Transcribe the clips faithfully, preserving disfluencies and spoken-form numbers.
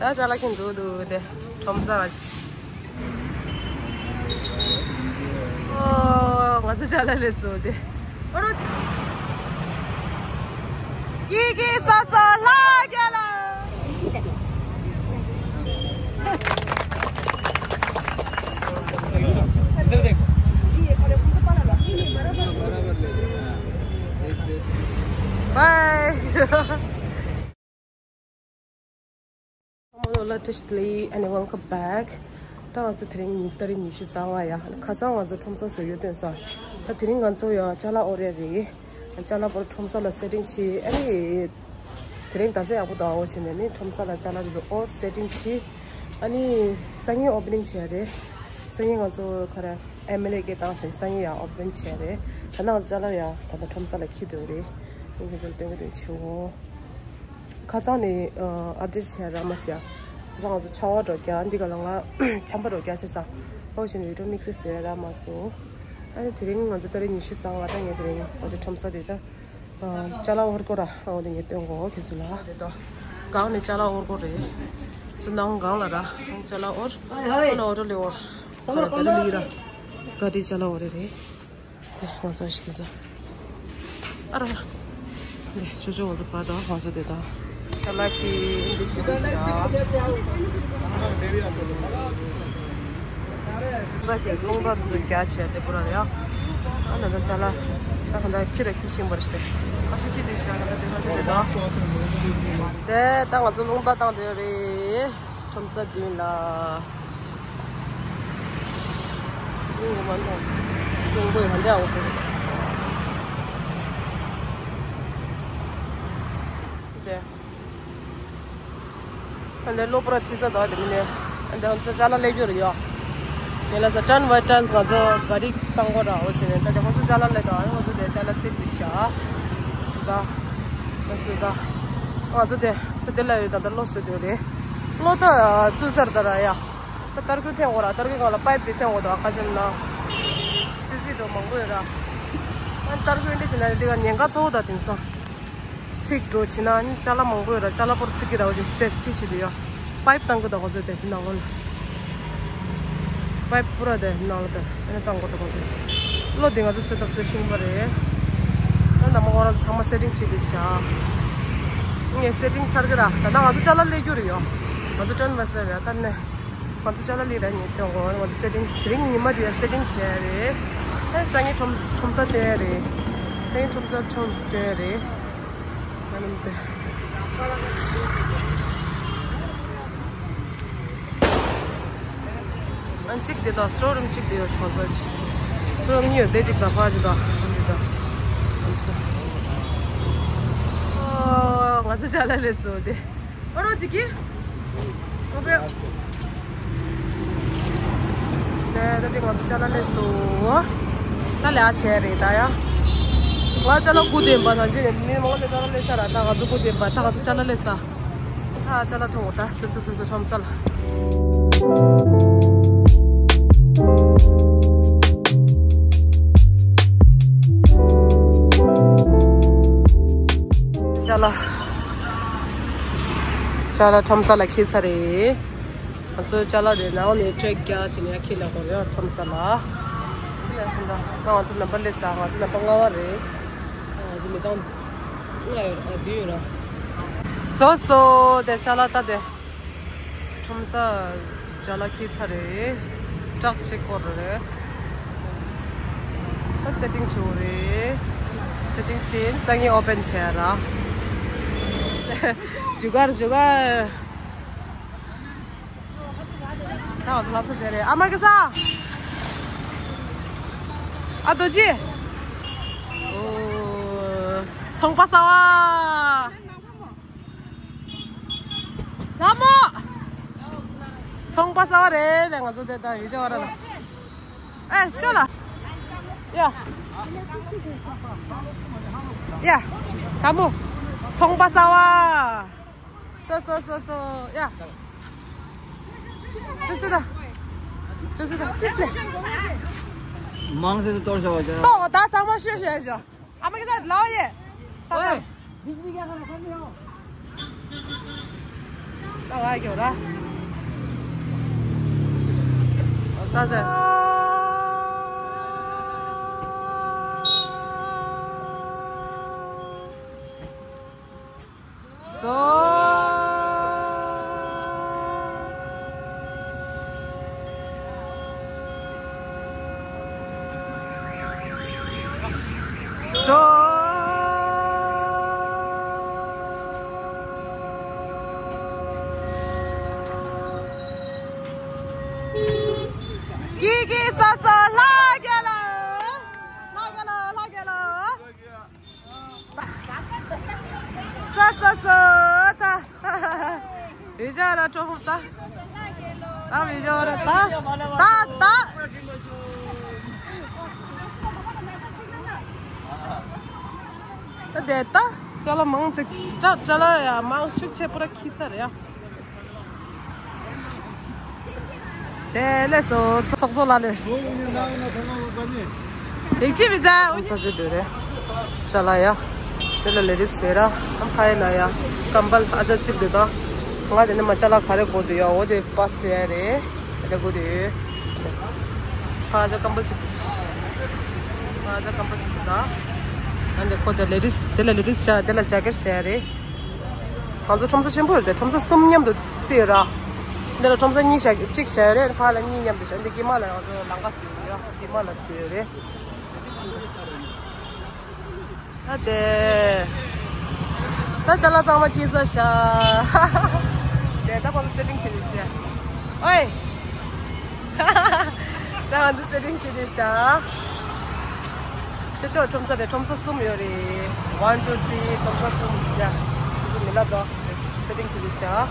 ད་ཅ་ལག་ཁྱེར་འགྲོ་འདུག་དེ། ཁྲོམ་ས། ཨོ། ང་ཚོ་ཅ་ལག་སླེབས་སོང་དེ། ཨོ་རོ། ཀི་ཀི་སོ་སོ་ལྷ་རྒྱལ་ལ། Bye. Hello, ལ་བཀྲ་ཤིས་བདེ་ལེགས། And welcome back. ད་ང་ཚོ་དེ་རིང་ཉིན་ཏ་རིག་ཉི་ཤུ་རྩ་ལྔ་ཡ། ཁ་སང་ང་ཚོ་ཁྲོམ་ས་བཟོ་ཡོད་དོན་ས། ད་དེ་རིང་ང་ཚོ་ཡ་ཅ་ལག་དབོར་ཡ་རེད། ཅ་ལག་དབོར། ཁྲོམ་ས་ལ་སེ་ཊིང་བྱེད། ཨ་ནི་དེ་རིང་ད་གཟའ་ཡག་པོ་འདུག་ཨ། འོ་བྱས་ནས་ནི་ཁྲོམ་ས་ལ་ཅ་ལག་དེ་ཚོ་དབོར། སེ་ཊིང་བྱེད། ཨ་ནི་སང་ཉིན་ཨོ་པེ་ནིང་བྱེད་ཡ་རེད། སང་ཉིན་ང་ཚོ་ག་རེ། ཨེམ་ཨེལ་ཨེ་སྐད་བཏང་བྱས་སང་ཉིན་ཡ་ཨོ་པེ་ནིང་བྱེད་ཡ་རེད། ད་ནང་ཅ་ལག་ཡ་ད་ལྟ་ཁྲོམ་ས་ལ་འཁྱེར་འགྲོ་རེད། ཨ་ནི་ཁྱེད་ཚོ་ལ་སྟོན་གི་འདུག་བྱེད་འོ། ཁ་སང་ནས་ཨ་ཨབ་ཌེཊ་བྱས་རག་མ་སོང་ཡ། ཁ་སང་ང་ཚོ་ཆར་པ་འདྲ་རྒྱག་འདི་ག་ལ་ང་ཆམ་པ་འདྲ་རྒྱག་བྱས་ཙང་། ཨོ་བྱས་ནས་བི་ཌི་ཡོ་དམིགས་བསལ་བཟོ་ཡ་རག་མ་སོང་། ཨ་ནི་དེ་རིང་ང་ཚོ་ཏ་རིག་ཉི་ཤུ་རྩ་ལྔ། ད་ངས་དེ་རིང་ཨོ་དེ་ཁྲོམ་ས་དེ་ད་ཅ་ལག་དབོར་དགོས་ར། ཨོ་དེ་ངས་སྟོན་གོ་ཁྱེད་ཚོ་ལ། དེ་ད་སྒང་ནས་ཅ་ལག་དབོར་དགོས་རེད། ཚོ་ནང་སྒང་ལ་ར་ཅ་ལག་དབོར། ཁོ་ན་ཨོ་ཊོ་ལི་དབོར། ཁོ་ན་ག་རི་ལི་ར། ག་རི་ཅ་ལག་དབོར་རེད། དེ་ང་ཚོ་ཞིག་དེ་ཚོ། ཨ་ར། དེ་ཆུ་ཆུ་ང་ཚོ་པ་དང་ང་ཚོ་དེ་དང་། ཅ་ལག་གི་འདི་ཞིག་རེད་ཤག་ད་ཀྱི་རླུང་རྟ་འདི་ཚོ་རྒྱག་བྱས་དེ་པུ་ར་རེད་ཨ། ཨ་ན་ད་ཅ་ལག་ད་ག་འདྲ་ཁྱི་ར་ཁྱི་ཤིང་པར་ཞིག་ཁ་ཤས་ཁྱི་དེ་ཤག་ད་དེ་ཁ་ཤས་དེ་དང་། དེ་ད་ང་ཚོ་རླུང་རྟ་བཏང་དེ་རེད། ཁྲོམ་ས་མདུན་ལ། ཡིན་གྱི་མ་འདུག་རླུང་བུ་ཡང་འདི་འོག་ཏུ་རེད། དེ། ཨ་འདི་གློ་བུར་ཁྲིད་ས་འདུག་དེ་མིན་ནས། ཨ་འདི་ང་ཚོ་ཅ་ལག་སླེབས་རྒྱུ་རེད་ཡོ། དེ་ལ་ས་ཊན་བའི་ཊན་ང་ཚོ་ག་རི་བཏང་དགོས་ར། འོ་བྱས་ནས་ད་དེ་ང་ཚོ་ཅ་ལག་སླེབས་དང་ང་ཚོ་དེ་ཅ་ལག་བརྩིགས་འདི་ཤག་ད་ང་ཚོ་ད་ང་ཚོ་དེ་ད་དེ་ལ་ཡོད་ད་ད་གློ་བཟོ་དུས་རེད། གློ་ད་བཙུགས་ཚར་ད་ར་ཡ། ད་ཏར་ཀུ་འཐེན་དགོས་ར། ཏར་ཀུ་སྒང་ལ་པའིབ་དེ་འཐེན་དགོས་འདུག་ཁ་ཤས་ན་ཙི་ཙི་འགྲོ་མང་པོ་ཡོད་ར། ཨ་ཏར་ཀུ་འདི་བྱས་ན་འདི་ག་ཉེན་ཁ་ཚ་བོ་ད་དེང་སང་ཚིག་འགྲོ་བྱས་ན་ནི་ཅ་ལག་མང་པོ་ཡོད་ར། ཅ་ལག་པོར་ཚིག་གི་ར་བ་ཅིག་སེབ་ཅི་བྱེད་དུ་ཡོ། པའིབ་བཏང་གི་འདུག་ཁོ་ཚོས་དེ་ནང་ལོགས་ལ། པའིབ་པུ་ར་དེ་ནང་ལ་དེ་ཨ་ནི་བཏང་དགོས་འདུག་ཁོ་ཚོས། གློ་དེ་ང་ཚོ་བཟོས་ད་བཟོས་ཤིང་པ་རེད། ཨ་ནི་མ་ཁོ་རང་ཚོ་ཚང་མ་སེ་ཊིང་བྱེད་དེ་ཤག་ངས་སེ་ཊིང་ཚར་གི་ར། ད་ལྟ་ང་ཚོ་ཅ་ལག་སླེབས་རྒྱུ་རེད་ཡོ། ང་ཚོ་ཊན་མ་ཟེར་ར་ད་ནས། ང་ཚོ་ཅ་ལག་ལི་ར་ཉེ་ཏོ་ང་ཚོ་སེ་ཊིང་དེ་རིང་ཉི་མ་དེ་ཡ་སེ་ཊིང་བྱས་རེད། ཨ་སང་ཉིན་ཁྲོམ་ཁྲོམ་ས་སྟོན་རེད། སང་ཉིན་ཁྲོམ་ས་ཁྲོམ་སྟོན་རེད། ཨ་ནི་དེ། ཨ་གཅིག་དེ་དང་སི་ཊོར་རུམ་གཅིག་དེ་ཡོད་ཁྲོམ་ས་ཅིག་སི་ཊོར་རུམ་གཉིས་ཡོད་དེ་གཅིག་དང་ཕ་གཅིག་དང་ཨ་འདི་དང་ཁྲོམ་ས། ཨོ་ང་ཚོ་ཅ་ལག་སླེབས་སོང་དེ། ཨོ་རོ་ཅིག་གི་ཨོ་བེ། ནས་ད་དེ་ང་ཚོ་ཅ་ལག་སླེབས་སོང་། ད་ལས་བྱས་རེད་ད་ཡ། ང་ཅ་ལག་སྒུག་བསྡད་པ་ནང་བཞིན་མི་མང་པོ་ཅ་ལག་སླེབས་ཤག་ར། ད་ང་ཚོ་སྒུག་བསྡད་པ་ད་ང་ཚོ་ཅ་ལག་སླེབས་ས། ད་ཅ་ལག་འཕྲོ་བོ་ད་སོ་སོ་སོ་སོ་ཁྲོམ་ས་ལ། ཅ་ལག་ཅ་ལག་ཁྲོམ་ས་ལ་འཁྱེར་ཚར་རེད། ང་ཚོའི་ཅ་ལག་དེ་ནང་ནས་ཊེག་རྒྱག་བྱས་ནས་ཡར་འཁྱེར་ལ་དགོས་རེད་ཁྲོམ་ས་ལ། ད་ང་ཚོ་ནམ་པར་སླེབས་ས། ང་ཚོ་ནམ་པར་ལྔ་པ་རེད། ང་ཚོ་མི་ཚང་ལྔ་ཡོད་རེད། བདུན་ཡོད་རེད། བཟོ་བཟོ་དེ་ཅ་ལག་ད་དེ་ཁྲོམ་ས་ཅ་ལག་འཁྱེར་ཚར་རེད། ཊག་ཅིག་སྐོར་རེད། ད་སེ་ཊིང་བྱེད་དགོས་རེད། སེ་ཊིང་བྱས་སང་ཉིན་ཨོ་པེན་བྱས་ར། ཇུ་གར་ཇུ་གར། ད་ང་ཚོ་ལབ་ས་བྱས་རེད། ཨ་མ་ཀི་ས། ཨ་རྡོ་རྗེ། ཨོ། ཚོང་པ་གསར་བ། ལྷ་མོ། ཚོང་པ་གསར་བ་རེད་ལས་ང་ཚོ་དེ་ད་ཡོད་ཆ་བ་ར་ལ། ཨེ་ཤོ་ལ། ཡ། ཡ། ལྷ་མོ། ཚོང་པ་གསར་བ། སོ་སོ་སོ་སོ་ཡ། ཅི་ཟེར་ད། ཅི་ཟེར་ད། ཏིས་ལེ། མང་སེ་སེ་གཏོར་བཞག་པ་ཅན། ཏོ་ད་ཚང་མ་ཤོད་ཤོད་ཤོད། ཨ་མ་གི་ད་ལའོ་ཡེ། ད་ད། ཨོའེ། བིཇ་ལི་ག་ཁ་ལ་ཁ་ལ་ཡོ། ད་ང་གྱོ་ར། ད་ཅི། སོ། སོ། ཀི་ཀི་སོ་སོ་ལྷ་རྒྱལ་ལོ། ལྷ་རྒྱལ་ལོ། ལྷ་རྒྱལ་ལོ། ས་ས་ས་ད། བི་ཇ་ར་ཀྲོ་ཧུབ་ད། ད་བི་ཇ་ར་ད། ད་ད། ད་དེ་ད། ཅ་ལག་མང་ཚིག་ཅ་ཅ་ལག་ཡ་མང་ཤུགས་ཆེ་པོ་ར་ཁྱི་ཚར་ཡ། དེ་ལས་སོ་ཚོགས་གཙོ་ལ་ལས། ལེགས་ཅི་མི་ཚ་འོ་ས་ཞིག་འདོད་རེད། ཅ་ལག་ཡ། དེ་ལ་ལེ་རིས་བྱེད་ར་ཨམ་ཕ་ཡ་ན་ཡ། ཀམ་པལ་ཨ་ཅག་གཅིག་འདོད་དང་། ང་དེ་ནས་མ་ཅ་ལག་ག་རེ་དགོས་འདུག་ཡ་འོ་དེ་པ་སི་ཊི་ཡ་རེད། དེ་དགོས་འདུག་ཕ་ཅག་ཀམ་པལ་གཅིག་འདུག་ཕ་ཅག་ཀམ་པལ་གཅིག་འདུག་ཨ་འདི་ཁོ་དེ་ལེ་རིས་དེ་ལ་ལེ་རིས་བྱ་དེ་ལ་ཇེ་ཀེ་ཊི་བྱ་རེད། ང་ཚོ་ཁྲོམ་ས་ཆེན་པོ་ཡོད་དེ་ཁྲོམ་ས་གསུམ་མཉམ་དུ་བརྩིས་ཡོད་ར། འདི་ལ་ཁྲོམ་ས་གཉིས་བཞག་གཅིག་བཞག་ཡོད་རེད་ཕ་ལ་གཉིས་མཉམ་དུ་བཞག་འདི་དཀྱིལ་མ་ལ་ང་ཚོ་ལམ་ཁ་བཟོས་ཡོད་ར་དཀྱིལ་མ་ལ་བཟོས་ཡོད་རེད། ཨ་དེ། ད་ཅ་ལག་གཙང་མ་ཁྱི་ཚོ་བཞག་དེ་ད་ཁོ་ཚོ་སེ་ཊིང་བྱེད་དུས་བྱས། ཨོའི། ད་ང་ཚོ་སེ་ཊིང་བྱེད་དུས་བཞག་དེ་ཚོ་ཁྲོམ་ས་དེ་ཁྲོམ་ས་གསུམ་ཡོད་རེད། ཝན་ཊུ་ཐི་རི་ཁྲོམ་ས་གསུམ་ཡ། ཁོ་ཚོ་མི་ལ་དོ། སེ་ཊིང་བྱེད་དུས་བཞག་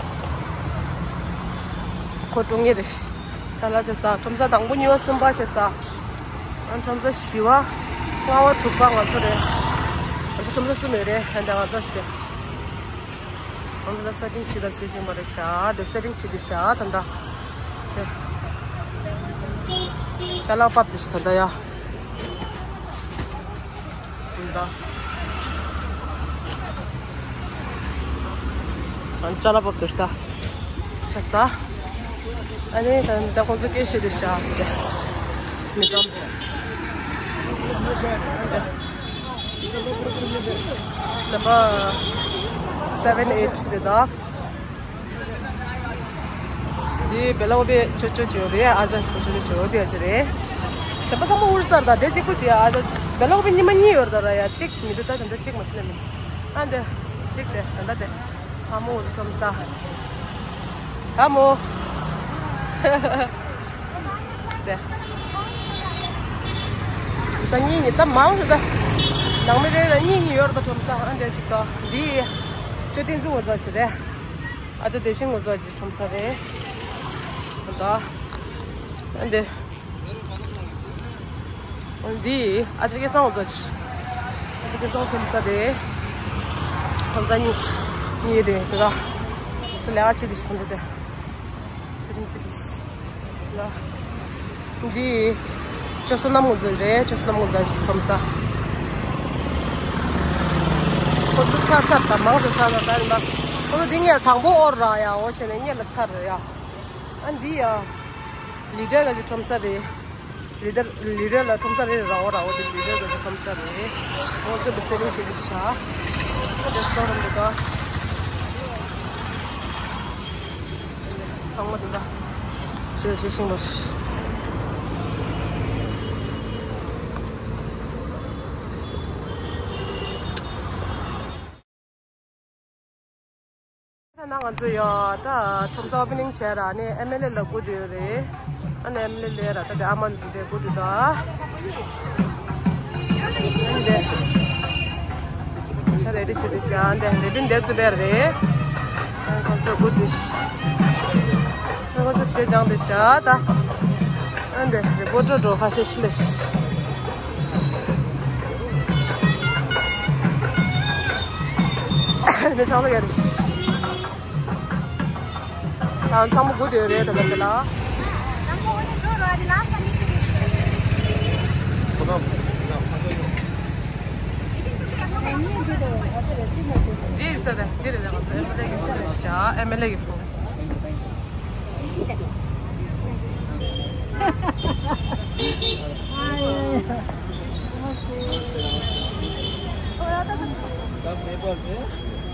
ཁོ་ཀྲུང་ངེ་རེད། ཅ་ལག་བྱེད་ས་ཁྲོམ་ས་དང་པོ་གཉིས་པ་གསུམ་པ་བྱེད་ས། ཨ་ཁྲོམ་ས་བཞི་བ། ལྔ་བ་དྲུག་པ་ང་ཚོ་རེད། ང་ཚོ་ཁྲོམ་ས་གསུམ་ཡོད་རེད་ཧན་ད་ང་ཚོ་ཞིག་ང་ཚོ་ད་སེ་ཊིང་བྱེད་ད་བྱེད་བཞིན་པ་རེད་ཤག་དེ་སེ་ཊིང་བྱེད་དུས་ཤག་ད་ད། ཅ་ལག་ཕབ་དུས་ཤག་ད་ད་ཡ། ད། ཨ་ཅ་ལག་ཕབ་དུས་ཤག་ད། ཆ་ས། ཨ་ནི་ད་ད་ཁོང་ཚོ་སྐད་བཤད་དུས་ཤག་དེ། མི་ཙམ། ད་པ། སེ་བེན་ཨེ་ཊི་དེ་ད། འདི་བེ་ལ་ཝ་པའི་ཅོ་ཅོ་ཅོ་རེད། ཨ་ཅག་ཅོ་ཅོ་ཅོ་དེ་ཨ་ཅག་རེད། གཞན་པ་ཚང་མ་ཨུར་སར་ད་དེ་གཅིག་པུ་ཅི་ཨ་ཅག་བེ་ལ་ཝ་པའི་ཉི་མ་གཉིས་ཡོད་ད་ར་ཡ་གཅིག་མི་འདུག་ད་དེ་འདྲ་གཅིག་མ་ཤི་ན་མི་ཨ་འདི་གཅིག་དེ་ད་ད་དེ་ཨ་མོ་འུ་ཁྲོམ་ས་ཨ་མོ་དེ་ས་གཉིས་ནི་ད་མང་ཟེར་ད་ནང་མི་རེ་ལ་གཉིས་གཉིས་ཡོད་ད་ཁྲོམ་ས་ཨ་འདི་གཅིག་ད་འདི་ཅོ་ཏིང་ཙུ་འུ་ཚོ་ཅི་རེད། ཨ་ཅག་བདེ་ཆེན་ངོ་ཚོ་ཅི་ཁྲོམ་ས་རེད། ད། ཨ་འདི། འདི། ཨ་ཅག་སྐལ་བཟང་ངོ་ཚོ་ཅི། ཨ་ཅག་སྐལ་བཟང་ཁྲོམ་ས་རེད། ཁྲོམ་ས་གཉིས། གཉིས་རེད་དེ་ད། སུ་ལས་ཨ་ཅག་འདི་ཞིག་ཁྲོམ་ས་དེ། སེ་རིང་ཅི་འདི་ཞིག་ལ། འདི། ཅོ་བསོད་ནམས་ངོ་ཚོ་རེད། ཅོ་བསོད་ནམས་ངོ་ཚོ་ཁྲོམ་ས། ཁོ་ཚོ་ཚར་ཚར་དང་མང་དུ་ཚར་ཚར་ད་རིམ་པ། ཁོ་ཚོ་འདི་ངས་དང་པོ་ཨོར་ར་ཡ་འོ་བྱས་ནས་ངས་ལ་ཚར་རེད་ཡ། ཨ་འདི་ཡ། ལི་ཌར་ལ་ཅི་ཁྲོམ་ས་རེད། ལི་ཌར་ལི་ཌར་ལ་ཁྲོམ་ས་རེད་ར་འོ་ར་འོ་འདི་ལི་ཌར་ལ་ཅི་ཁྲོམ་ས་རེད། ཁོ་ཚོ་འདི་སེ་རིང་ཅི་འདི་ཤ། ཁོ་འདི་སོ་རམ་འདི་ག་ཚང་མ་དེ་འདྲ། ཞེས་བྱས་ཤིང་ལོ། ད་ནང་ང་ཚོ་ཡོད་ད་ཁྲོམ་ས་ཨོ་པེ་ནིང་བྱས་ར་ནས་ཨེམ་ཨེལ་ཨེ་ལ་སྒུག་བསྡད་ཡོད་རེད། ཨ་ནི་ཨེམ་ཨེལ་ཨེ་ལ་ར་ད་དེ་ཨ་མ་འཛུལ་ཏེ་སྒུག་བསྡད་ད། ཨ་ནི་དེ། ད་རེ་ཌི་བྱེད་དེ་ཤ་འདི་རེ་ཌི་འདེབས་ཏུ་བེར་རེད། ཁོང་ཚོ་དགུ་དུས། ཁོང་ཚོ་ཞེ་སྦྱང་དེ་ཤ་ད། འདི་རེ་པོར་ཊར་འགྲོ་ཁ་ཤས་ཤི་ལེ་ཤི། འདི་ཚང་མ་ཡོད་རེད། ད་ཚང་མ་སྒུག་བསྡད་ཡོད་རེད་ད་ལྟ་འདི་ལ། འདི་ས་ད་འདི་རེད་ལ་ཨེམ་ཨེལ་ཨེ་གི་ཕོན།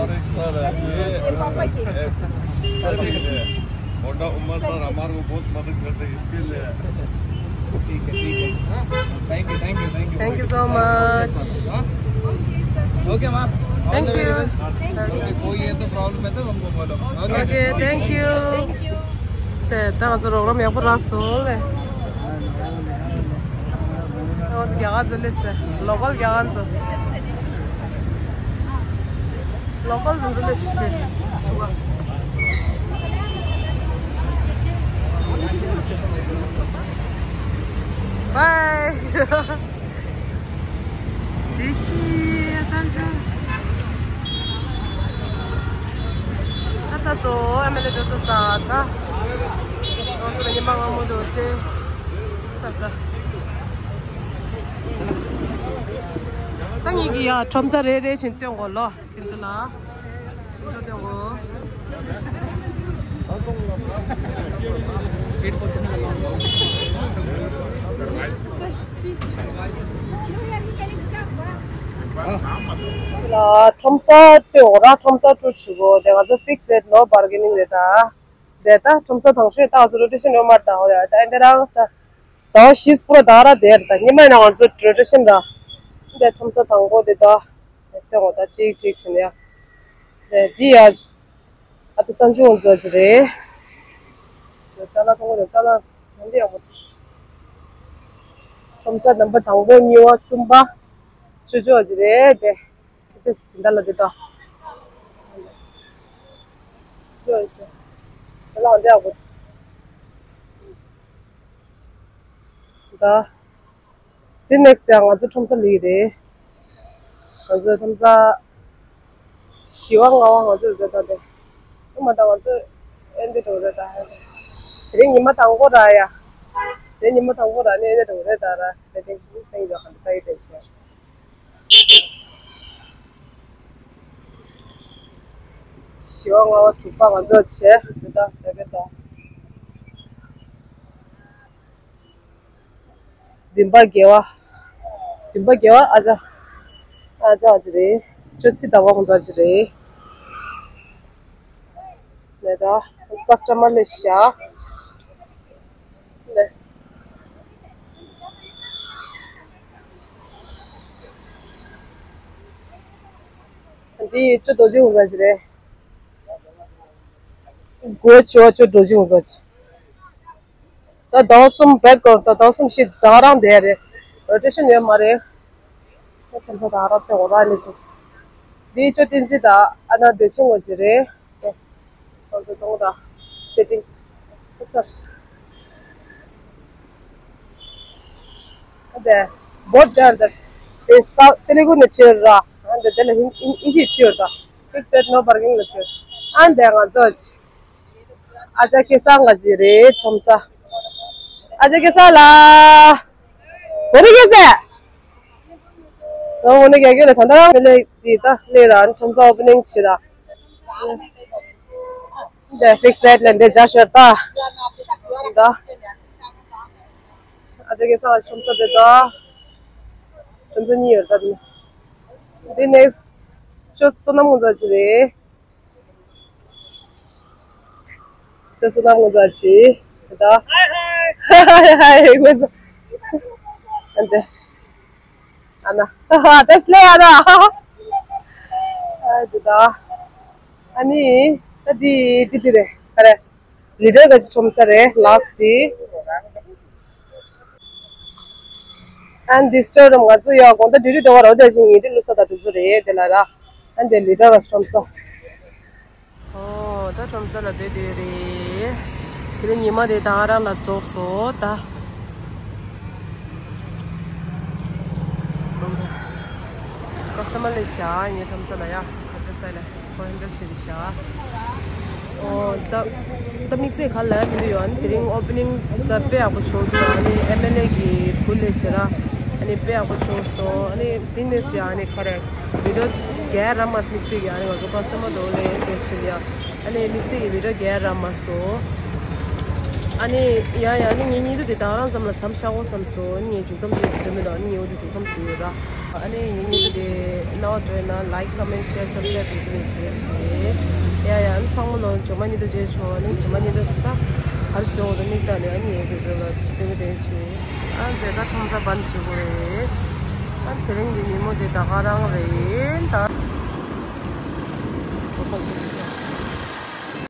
और एक सर है, ये, ये पापा के। ए, सर, ये मोटा उमर सर हमारे को बहुत मदद करते हैं, इसके लिए। ठीक है, ठीक है। हाँ? Thank you, thank you, thank you. Thank you so much. हाँ? Okay, ma'am. Thank you. Okay, कोई ये तो problem है तो हमको बोलो। Okay, thank you. དེ་ད་ང་ཚོ་རོགས་རམ་ཡག་པོ་རག་སོང་ལེ། ང་ཚོ་རྒྱ་གར་ཚོ་སླེབས་སོང་། ལོ་ཀལ་རྒྱ་གར་ཚོ། ལོ་ཀལ་ཚོ་སླེབས་སོང་། བའི། དེ་ཤི་ཡ་སན་ཆུ། ཨ་ཚ་སོ་ཨ་མེ་ལེ་འགྲོ་སོ་ས་ད། ང་ཚོ་ལ་ཉི་མ་སྔ་མོ་འགྲོ་སྟེ། ཚ་ད། ད་ངེད་ཀྱི་ཡ་ཁྲོམ་ས་རེ་རེ་བཞིན་སྟོན་དགོས་ལོ། ཁྱེད་ཚོ་ལ། ཁྱེད་ཚོ་སྟོན་དགོས། ཁྲོམ་ས་སྟོན་དགོས་ར། ཁྲོམ་ས་སྤྲོད་བྱེད་དགོས། དེ་ང་ཚོ་fixed rate, no bargaining རེད་ད། དེ་ད་ཁྲོམ་ས་དང་ཤོས་ད་ང་ཚོ་rotation ཡོད་མ་རེད་ད། ཧོ་ཡ་ད་ཨེ་འདི་རང་ད། ཟླ་བ་བཞི་སྤོ་ར་ད་ར་དེར་ད་ཉི་མ་ནང་ང་ཚོ་rotation ར། འདི་ཁྲོམ་ས་དང་པོ་དེ་ད། དེ་འོ་ད་གཅིག་གཅིག་བྱེད་ནས་ཡ། དེ་འདི་ཡ། ཨ་ད་སང་ཆུང་ཚོ་ཅི་རེད། དེ་ཅ་ལག་མཐོང་གི་རེད། ཅ་ལག་མི་འདི་ཡག་པོ། ཁྲོམ་ས་རྣམ་པ་དང་པོ་གཉིས་པ་གསུམ་པ། ཅོ་ཅོ་ཅི་རེད་དེ། ཅི་ཅི་ཅི་འདྲ་ལ་འདི་དང་། ཅི་ཅི་ལ་འདི་ཨ་གོ། ད། དེ་next ཡང་ང་ཚོ་ཁྲོམ་ས་ལི་རེད། ང་ཚོ་ཁྲོམ་ས་བཞི་བ་ལྔ་བ་ང་ཚོ་རེད་ད་དེ། ཨ་མ་ད་ང་ཚོ་ཨེ་འདི་འགྲོ་རེད་ད། དེ་རིང་ཉི་མ་དང་པོ་ར་ཡ། དེ་ཉི་མ་དང་པོ་ར་ནས་ཨེ་འདི་འགྲོ་རེད་ད་ར། སེ་ཏིང་སེང་རྒྱག་ག་འདི་ད་ཡི་དེ་བྱས། བཞི་བ་ལྔ་བ་དྲུག་པ་ང་ཚོ་བྱས་འདི་དག་བྱ་གི་དང་། བདུན་པ་བརྒྱད་པ། བདུན་པ་བརྒྱད་པ་ཨ་ཅག་ཨ་ཅག་ཨ་ཅག་རེད། ཅོ་ཚི་ཟླ་བ་ཁོང་ཚོ་ཨ་ཅག་རེད། ལས་ད་ཀ་སི་ཊ་མར་ལས་བཞག་ལས། འདི་ཅོ་རྡོ་རྗེ་འུ་ཟ་ཞིག་རེད། སྒོ་ཅོ་ཅོ་རྡོ་རྗེ་འུ་ཟ་ཞིག་ད་ཟླ་བ་གསུམ་བེད་སྐོར་ད་ཟླ་བ་གསུམ་བཞི་ད་ག་རང་བསྡད་རེད། རོ་ཊེ་ཤན་ཡོད་མ་རེད། ད་ཁྱིམ་ཚང་ད་ག་རང་བསྡད་འོ་ར་ལས་ཞིག་འདི་ཅོ་བསྟན་འཛིན་དང་ཨ་ན་བདེ་ཆེན་ངོ་ཞིག་རེད། ཁོང་ཚོ་གཏོང་དང་སེ་ཊིང་། ཨ་ཚར། ཨ་དེ་བོད་ཇར་དེ་དེ་ས་ཏེ་ལེ་གུ་ནས་ཕྱིར་ར། ཨ་དེ་དེ་ལ་ཧིན་ཨིན་ཨིན་ཇི་ཕྱིར་དང་ཕིག་སེད་ནོ་པར་ཀིང་ལ་ཕྱིར། ཨ་དེ་ང་ཚོ་ཨ་ཅག་སྐལ་བཟང་ང་ཅི་རེད་ཁྲོམ་ས། ཨ་ཅག་སྐལ་བཟང་ལ། བོད་རིགས་སྐལ་བཟང་། ང་འོ་ན་རྒྱ་སྐད་ལ་ད་ལྟ་རང་མི་ལས་དེ་ད་ལས་ར་ཁྲོམ་ས་ཨོ་པ་ནིང་བྱེད་ར། འདི་ཕིག་སེད་ལ་འདི་བརྒྱ་ཤོར་ད། ད། ཨ་ཅག་སྐལ་བཟང་ཁྲོམ་ས་དེ་ད། ཁྲོམ་ས་གཉིས་ཡོད་ད། འདི་ནེག་སི་ཊི་ཅོ་བསོད་ནམས་ངོ་ཚ་ཅི་རེད། ཅོ་བསོད་ནམས་ངོ་ཚ་ཅི། དེ་ད། ཧའི་ཧའི་ཧའི་ཧའི་ངོ་ཚ། ཨ་འདི། ཨ་ན། བཀྲ་ཤིས་བདེ་ལེགས་ཨ་ན། ཨ་འདི་ད། ཨ་ནི། ད་འདི་འདི་འདི་རེད། ཨ་རེད། ལི་ཌར་ག་ཅི་ཁྲོམ་ས་རེད་ལ་སི་ཊི། ཨ་འདི་སི་ཊོར་རུམ་ང་ཚོ་ཡོད་དགོང་དག་ཌིའུ་ཊི་དེ་བ་རོ་དེ་ཅིག་ཉིན་རེ་ལུས་ས་དང་དེ་ཚོ་རེད་དེ་ལ་ར། ཨ་འདི་ལི་ཌར་ག་ཅི་ཁྲོམ་ས། ཨོ་ད་ཁྲོམ་ས་ལ་བསྡད་བསྡད་རེད། དེ་རིང་ཉི་མ་དེ་ད་ང་རང་ལ་རྫོགས་སོང་ད། ཁ་ས་མ་ལས་བཞག་ངའི་ཁྲོམ་ས་ལ་ཡ་ཁ་ཚ་ས་ལ་ཁོ་ཧན་ཌལ་བྱེད་དེ་བཞག་ཨོ་ད་ད་དམིགས་བསལ་ག་ལ་མི་འདུག་ཡོད། ཨ་ནི་དེ་རིང་ཨོ་པ་ནིང་ད་དཔེ་ཡག་པོ་བྱུང་སོང་། ཨ་ནི་ཨེམ་ཨེལ་ཨེ་གི་བུ་ལས་བྱེད་ར། ཨ་ནི་དཔེ་ཡག་པོ་བྱུང་སོང་། ཨ་ནི་དེ་ནས་སུ་ཡ་ཨ་ནི་ག་རེ་བི་ཌི་ཡོ་རྒྱག་རག་མ་སོང་། དམིགས་བསལ་གྱི་ཨ་ནི་ང་ཚོ་ཁ་སི་ཊ་མར་དོ་ལས་དེ་བྱེད་ཡ། ཨ་ནི་དམིགས་བསལ་གྱི་བི་ཌི་ཡོ་རྒྱག་རག་མ་སོང་། ཨ་ནི་ཡ་ཡ། ཨ་ནི་ངའི་བརྙན་ཐུང་དེ་ད་རང་ཙམ་ལ་མཚམས་བཞག་དགོས་བསམ་སོང་། ཨ་ནི་ངའི་མཇུག་བསྡོམས་དེ་འདི་མིན་འདུག་ཨ་ནི་ངའི་འོ་དེ་མཇུག་བསྡོམས་བཟོས་ཡོད་ར། ཨ་ནི་ངའི་བརྙན་ཐུང་དེ་རྣ་བ་འགྲོ་ན་like, comment, share, subscribe བྱེད་རྒྱུ་ནས་བྱེད་ཤེས། ཡ་ཡ། ཨ་ནི་ཚང་མ་ལོ་ཇོ་མ་ཉི་ཏོ་རྗེས་ཆོག་ཨ་ནི་ཇོ་མ་ཉི་ཏོ་ད་གར་སོང་འོ་དེ་མིག་ལྟ་ནས་ཨ་ནི་ངའི་དེ་ཚོ་ལ་སྟོན་གི་དེ་བྱེད། ཨ་ནི་དེ་ད་ཁྲོམ་ས་བན་བྱེད་དགོས་རེད། ཨ་ནི་དེ་རིང་གི་ཉིན་མོ་དེ་ད་ག་རང་རེད་ད།